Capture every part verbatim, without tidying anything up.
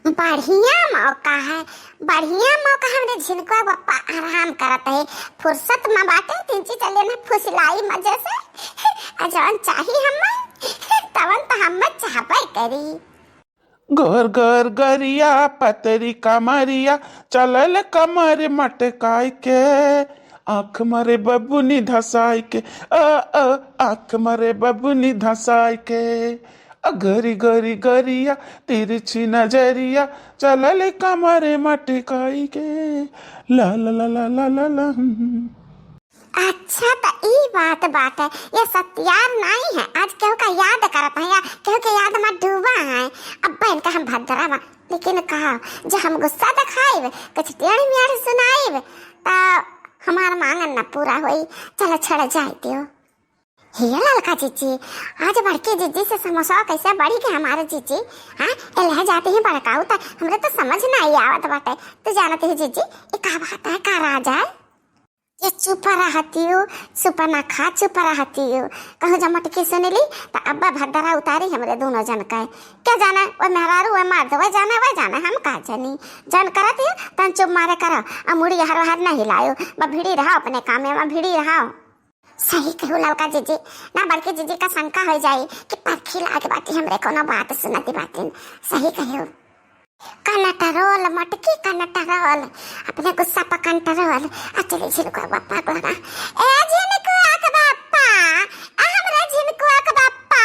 बढ़िया मौका है, बढ़िया मौका। हमरे झिनकुआ बप्पा आराम करत है, फुर्सत में बाटे, तिनची चले ना फुसिलाई मजे से। आ जवन चाही हम्मे, तवन त हम्मे चाहबे करी। गोर गोर गरिया पतरी कमरिया, चलल कमर मटकाई के, आँख मारे बबुनी धसाई के, ओ, ओ, आँख मारे बबुनी धसाई के, ओ, गोरी गोरी गरिया, तिरछी नजरिया, चलल कमर मटकाई के, ला, ला, ला। अच्छा, त ई बात बाटे, ये सत्यार नाई है, आज केहू का याद करत है या केहू के याद में डूबा है। अब इनका हम भद्रा बा, लेकिन कहा, जो हम गुस्सा दिखाइब, कुछ टेढ़ मेढ़ सुनाइब, त हमार मांगन न पूरा होई। चलो, छड़ जाए दियो। हे ललका जीजी, आज बड़की जीजी से समोसा कैसे बढ़ी गए हमारे जीजी? हाँ, एलह जाते ही बड़काऊ त हमरे तो समझ नहीं आवत बाटे। तू जानत ही जीजी, ये का बात है, का राज है? ये चुप रहतियो, चुप ना खा, चुप रहतियो। कहूँ जब मटकी सुन ली, त अब्बा भद्दरा उतारी हमरे दोनों जन का। क्या जाने, वो मेहरारू, वो मर्द, वो जाने, वो जाने, हम का जानी। जन करत ही, तन चुप मारे करो, आ मुड़ी हर हर नहीं लायो, बा भिड़ी रहो अपने काम में, बा भिड़ी रहो। सही कहू ललका जीजी, ना बड़की जीजी का शंका हो जाई कि परखी लाग बाटी हमरे कोनो बात सुनती बातिन। सही कहू। कंट्रोल मटकी कंट्रोल, अपने गुस्सा पर कंट्रोल। आ चली झिनकुआ के बप्पा को लगा। ए झिनकुआ के बप्पा, आ हमरे झिनकुआ के बप्पा।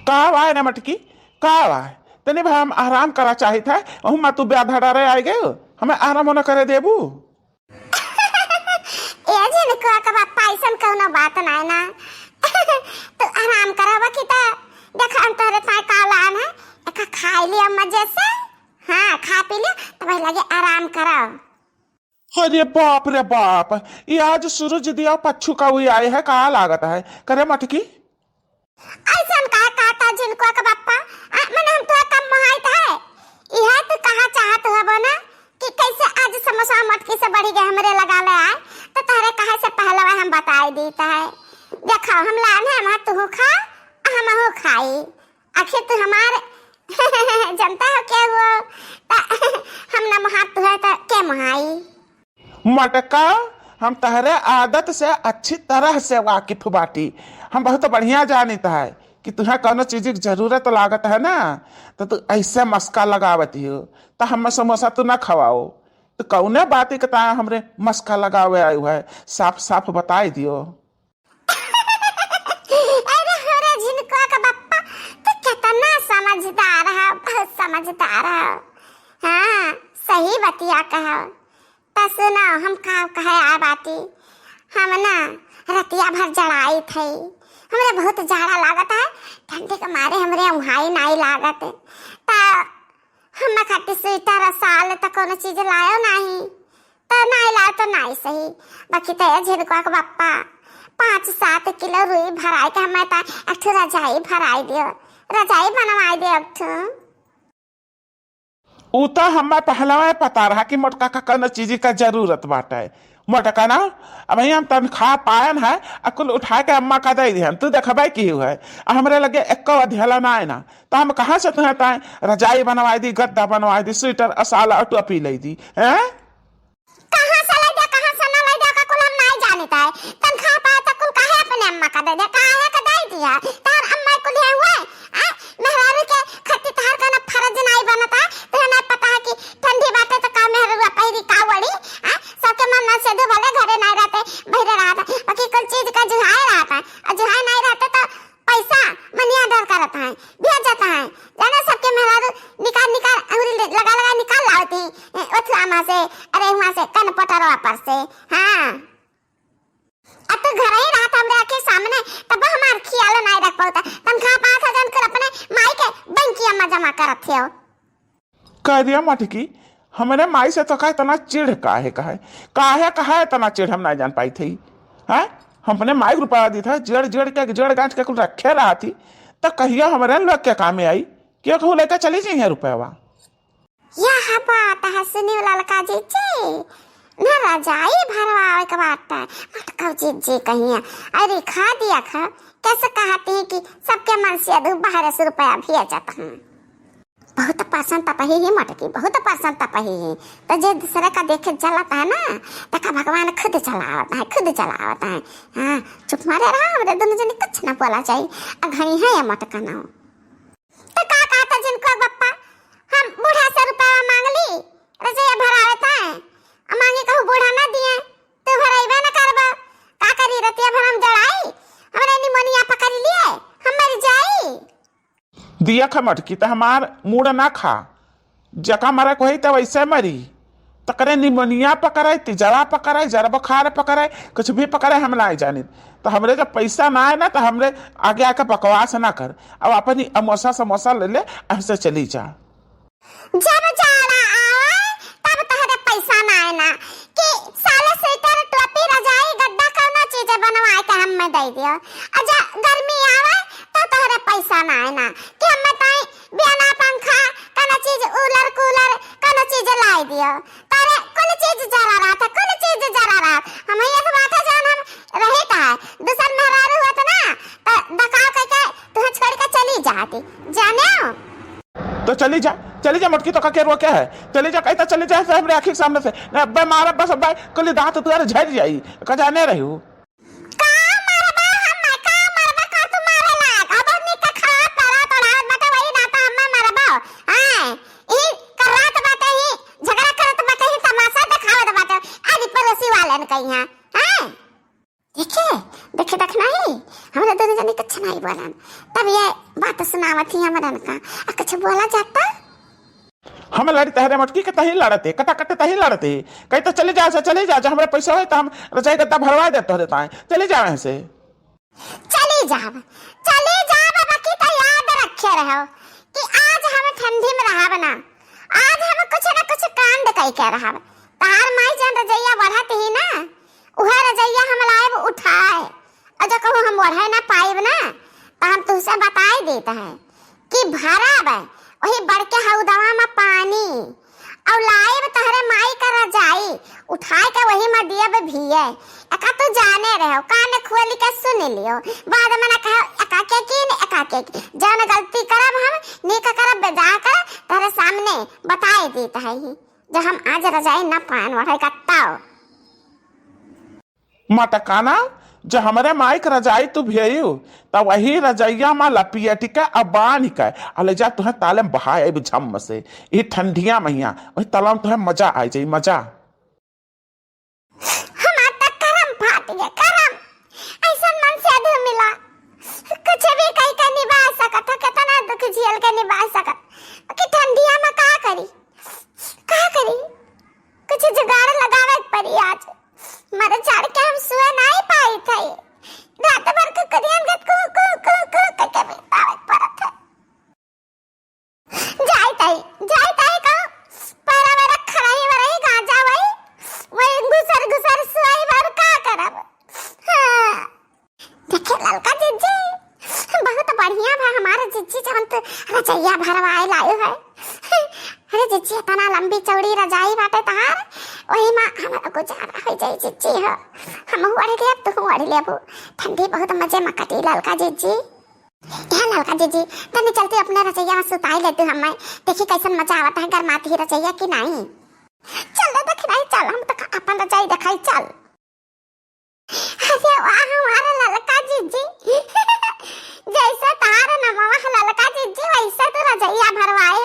का वाय ना मटकी, का वाय? तनी भाई हम आराम करा चाहित है, ओहू मा तू ब्याधा डरे आए गए, हमें आराम होना करे देबू? ए झिनकुआ के बप्पा, ऐसन कौनो बात नाय ना। तू आराम करब की त देख, हम तोहरे ताय का लान है, एका खाई लिया मजे से। हाँ, खा पी लिया, तब लगे आराम करब। अरे बाप रे बाप, ये आज सूरज दिया पच्छू का हुई आए है, का लागत है? करे मटकी? ऐसन काहे कहता झिनकुआ के बप्पा? आ, मने हम तोहे कम मोहाइत है? इहे तू कहा चाहत हबो ना कि कैसे आज समोसा मटकी से बढ़ी गए हमरे लगा ले आए, तो तोहरे कहे से पहलवा हम बताई दीत है। देखो, हम लान है, हम तू खा, हमहू खाई। आखिर तू हमार जनता हो के हुआ, त हम न मोहात है त के मोहाई? मटका, हम तहरे आदत से अच्छी तरह से वाकिफ बाटी। हम बहुत बढ़िया जानित है कि तुहें कौनो चीज की जरूरत लागत है ना, तो तू ऐसे मस्का लगावत हो, तो हमें समोसा तू ना खवाओ। तो कौने बात के ताय हमरे मस्का लगावे आयु है, साफ साफ बताई दियो। अरे हमरे झिनकुआ का बप्पा, तू कितना समझदार है, बहुत समझदार है। हाँ, सही बतिया कहो। त सुनो, हम का कहे आ बाटी, हम ना रतिया भर जड़ाई थई, हमरे बहुत जाड़ा लागत है, ठंडी के मारे हमरे उहाई नाई लागत। त हम खातिर स्वेटर और साल त कोनो चीज लायो नाही, त नाई लायो त नाई सही, बाकी त ये झिनकुआ के बप्पा पाँच सात किलो रुई भराई के हमें त एक ठो रजाई भराई दियो, रजाई बनवाई दियो एक ठो। ऊ त हमें पहलवा पता रहा कि मोटका का कौनो चीज का जरूरत बाटे। मोटका ना, अबहीं हम तनख्वाह पायन है, आ कुल उठा के अम्मा का दे दिहन। तू देखबे की हुए, आ हमरे लगे एको अधेला ना है ना, त हम कहाँ से तुहें ताय रजाई बनवाई दी, गद्दा बनवाई दी, स्वेटर, असाला और टोपी ले दी, हैं? कहाँ से ले दे, कहाँ से ना ले दे, का कुल हम नाई जानित है। तनख्वाह पाए त कुल काहे अपने अम्मा का दे दे, काहे का दे दिया? तार अम्मा कुल है हुए, आ? मेहरारू के खत्ती तहार का ना फर्ज नाई बनता, तुहे नाई पता है कि ठंडी बाटे त का मेहरारू पहिरी का ओढ़ी, आ? सबके मन में से दो भले घरे नाई रहते, बहिरे रहता, बाकी कुल चीज का जुहाए रहता, और जुहाए नाई रहते त पैसा money order करत है, भेजत है, जाने सबके मेहरारू निकाल निकाल अंगुरी ले-, लगा लगा निकाल लावती, ए, ओथला मा से, अरे हुआ से, कन पटरवा पर से, हाँ। अब तो घर ही रहत हमरे आँखे सामने, तब हमार ख्याल नाई रख पावता। तनख्वाह पाँच हजार कर अपने माई के बैंकिया में जमा करत हो। करिया मटकी, हमरे माई से तो का इतना चिढ़ काहे का है? काहे का है इतना चिढ़, हम ना जान पाई थी। हैं? हम अपने माई के रुपया दी था, जड़ जड़ के, जड़ गांठ के कुल रखे रहा थी, तो कहिया हमरे लोग के कामे आई? क्यों कहूँ लेके चली जाइए रुपया? यह बात है, सुनियो ललका जीजी, न रजाई भरवावे के बात है, मटकव जीजी कहिया, अरे खा दिया खा, कैसे कहती है कि सबके मन से अदू बारह सौ रुपया भेजत हूँ। बहुत परसन तपही ही मोटकी, बहुत परसन तपही ही। तो जे दूसरे का देखे जलत है ना, तका भगवान खुद जलावत है, खुद जलावत है। हाँ, चुप मारे रहा, हमरे दोनों जने कुछ ना बोला जाई। अघड़ी है ये मोटका नाव। तो का कहता जिनको बप्पा, हम बूढ़ा से रुपया मांग ली, रजैया भरावे ताए, आ मांगे कहू बूढ़ा ना दिए, तू भराइबे ना करबा, का करी रतिया भर हम जड़ाई, हमरे निमोनिया पकड़ लिए, हम मर जाई। दिया खा मोटकी, त हमार मूड़ ना खा, जका मरे को होई त वैसे मरी, तकरे निमोनिया पकड़े, तिजरा पकड़े, जर बुखार पकड़े, कुछ भी पकड़े, हम ना जानित। तो हमरे जब पैसा ना आए ना, तो हमरे आगे आके बकवास ना कर। अब अपनी अमोसा समोसा ले ले, हमसे चली जा। जब जाड़ा आवे, तब तोहरे पैसा ना आए ना, कि साले स्वेटर, टोपी, रजाई, गद्दा, कौनो चीज बनवाए के हमें दे दियो। आ जब गर्मी आवे, तब तोहरे पैसा ना आए ना, कि हमें ताई बिना पंखा, कौनो चीज, कूलर, कूलर, कौनो चीज लाई दियो। तारे कुल चीज जरा रहा था, कुल चीज जरा रहा। हम ये तो बात है, जान हम रहे का है। दूसर मेहरारू हुआ था ना, तो दकाव करके तुहे छोड़ के चली जाती, जाने हो? तो चली जा, चली जा मोटकी, तो का के रोके है? चली जा, कहता चली जा से हमरे आँखी के सामने से। ना, अब्बे मारब बस, अब्बे कुल दाँत तुहरे झड़ जाई, का जाने रही हूँ। का मरबा हम, का मरबा, का तू मारे लायक? अब निक खराब पड़ा तो रात बटे वही ना तो हमें मरबा। हैं? ई कर रात बाटे ही, झगड़ा करत बाटे ही, तमाशा देखावत बाटे। आज पड़ोसी वालन कही हैं। हैं? देखे, देखे, देख नहीं, हमरे दोनों जने कुछ नहीं बोलन। तब ये बात सुनावत ही हमरन का, आ कुछ बोला जाता? हम लड़ी तहरे मोटकी के तही लड़ते, कटा कटे तही लड़ते। कही तो चली जा से, चली जा, जो हमरे पैसा होई तो हम रजाई गद्दा भरवा दे तोहरे ताए। चली जा यहाँ से। चली जाब, चली जाब, बाकी तो याद रखे रहो कि आज हम ठंडी में रहब ना, आज हम कुछ ना कुछ कांड कई के रहब। तार माई जन रजैया बढ़त ही ना, उहे रजैया हम लायब उठाए, और जो कहूँ हम ओढ़े ना पाइब ना, तो हम तुहसे बताई देत है कि भरब वही बड़के हौदवा में पानी, और लाइब तहरे माई का रजाई, उठाए के वही में दियब भिये। एका तू जाने रहो, कान खोल के सुन लियो, बाद में ना कहो एका के की न एका के की। जौन गलती करब हम, नीक करब, बेजा कर, तहरे सामने बताए देत है ही। जो हम आज रजाई ना पान ओढ़े कत्ताओ। मटकाना, जो हमरे माई के रजाई तू भेयू, त वही रजैया मा लपियट के आ बान्हि के आ ले जा, तुहे ताले में बहाए आइब झम से। ई ठंडिया महिया, वही ताला में तुहे मजा आ जाई, मजा। हमार त करम फाट गया, करम। ऐसन मन से अधू मिला। कुछ भी कही के निभा सकत हो, कितना दुख झेल के निभा सकत। कि ठंडिया में का करी? का करी? कुछ जुगाड़ लगावे के पड़ी आज। मर चढ़ के हम सुए नाई पाई थे। रात भर कुकुरियन के कू, कू, कू, कू करके बितावे के पड़त है। जाई ताई, जाई ताई का पैरा में रख रही, वरही गांजा वही, वही घुसर घुसर सुआई बार का करब? हाँ। देखे ललका जिज्जी, बहुत बढ़िया बा हमारे जिज्जी, जवन तू रजैया भरवाए लायो है। अरे जिज्जी, इतना लंबी चौड़ी रजाई बाटे तहार, वही मा हमारा गुजारा हो जाई जिज्जी हो। हम ओढ़ लेब, तू ओढ़ लेबू, ठंडी बहुत मजे में कटी ललका जिज्जी। क्या ललका जिज्जी, तनी चलती अपने रजैया में सुताई लेती हमें, देखी कैसन मजा आवत है गरमाती ही रजैया की नाई। चल रे देख नाई, चल, हम तो अपन रजाई देखाई, चल। अरे वाह, हमारा ललका जिज्जी। जैसे तार नमवा ललका जिज्जी, वैसे तो रजैया भरवाए।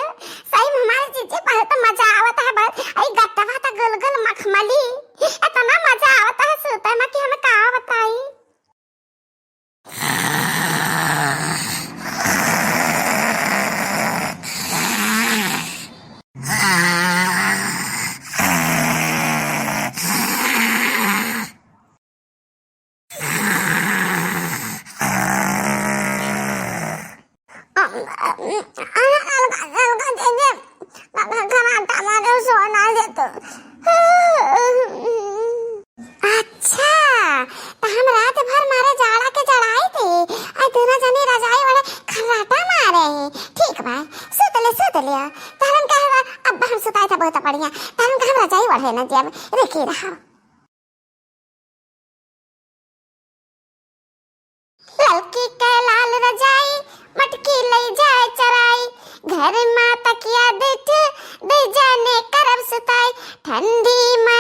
सही में हमारी जिज्जी बहुत मजा आवत है, बहुत। आई गद्दवा तो गुलगुल मखमली, इतना मजा आवत है सूते में कि हम का बताई। अच्छा, त हम रात भर मारे जाड़ा के जड़ाई थे, आ दोनों जने रजाई ओढ़े खर्राटा मारे हैं। ठीक बा, सुत ले, सुत ले। तहरन का हवा, अब हम सुताई था बहुत बढ़िया। तहरन का हम रजाई ओढ़े न दिया, रुकी रहा। ललकी के लाल रजाई, मटकी लई जाए चराई, घर माता की आदत दे जाने करब सुताई, ठंडी मा